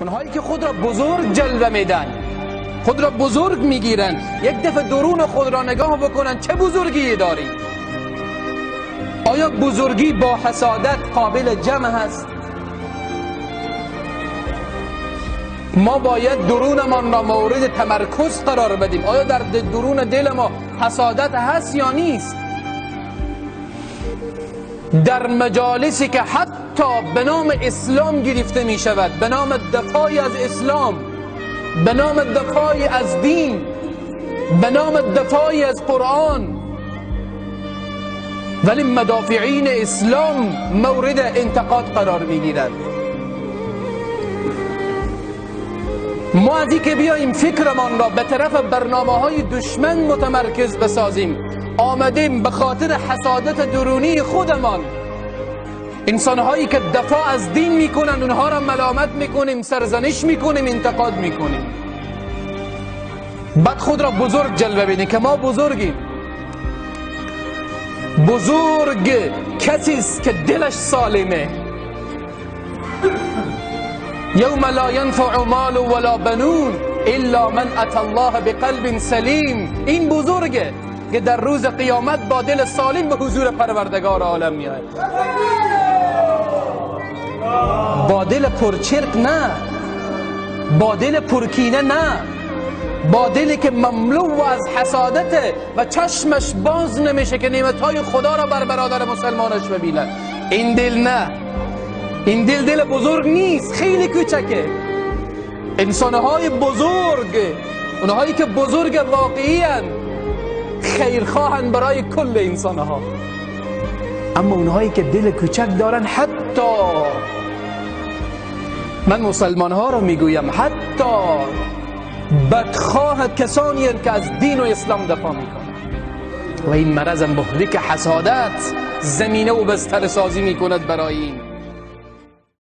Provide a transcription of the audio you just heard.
اونهایی که خود را بزرگ جلوه میدن، خود را بزرگ میگیرن، یک دفعه درون خود را نگاه بکنن چه بزرگی داری؟ آیا بزرگی با حسادت قابل جمع هست؟ ما باید درونمان را مورد تمرکز قرار بدیم. آیا در درون دل ما حسادت هست یا نیست؟ در مجالسی که حتی به نام اسلام گرفته می شود، به نام دفاعی از اسلام، به نام دفاعی از دین، به نام دفاعی از قرآن، ولی مدافعین اسلام مورد انتقاد قرار می گیرند. ما از اینکه بیاییم فکرمان را به طرف برنامه های دشمن متمرکز بسازیم، آمدیم به خاطر حسادت درونی خودمان. انسانهایی که دفاع از دین میکنند اونها را ملامت میکنیم، سرزنش میکنیم، انتقاد میکنیم. بعد خود را بزرگ جلوه بدیم که ما بزرگیم. بزرگ کسی است که دلش سالمه. یوم لا ینفع مال ولا بنون الا من اتى الله بقلب سلیم. این بزرگه که در روز قیامت با دل سالم به حضور پروردگار عالم میآید. با دل پرچرک نه، با دل پرکینه نه، با دلی که مملو از حسادت و چشمش باز نمیشه که نعمتهای خدا را بر برادر مسلمانش ببیند. این دل نه، این دل دل بزرگ نیست، خیلی کوچکه. انسانهای بزرگ، اونهایی که بزرگ واقعی هن، خیرخواهن برای کل انسانها. اما اونهایی که دل کوچک دارن، حتی من مسلمانها رو میگویم، حتی بدخواه کسانی که از دین و اسلام دفاع میکنن. و این مرض مهلک حسادت زمینه و بستر سازی میکند برای این.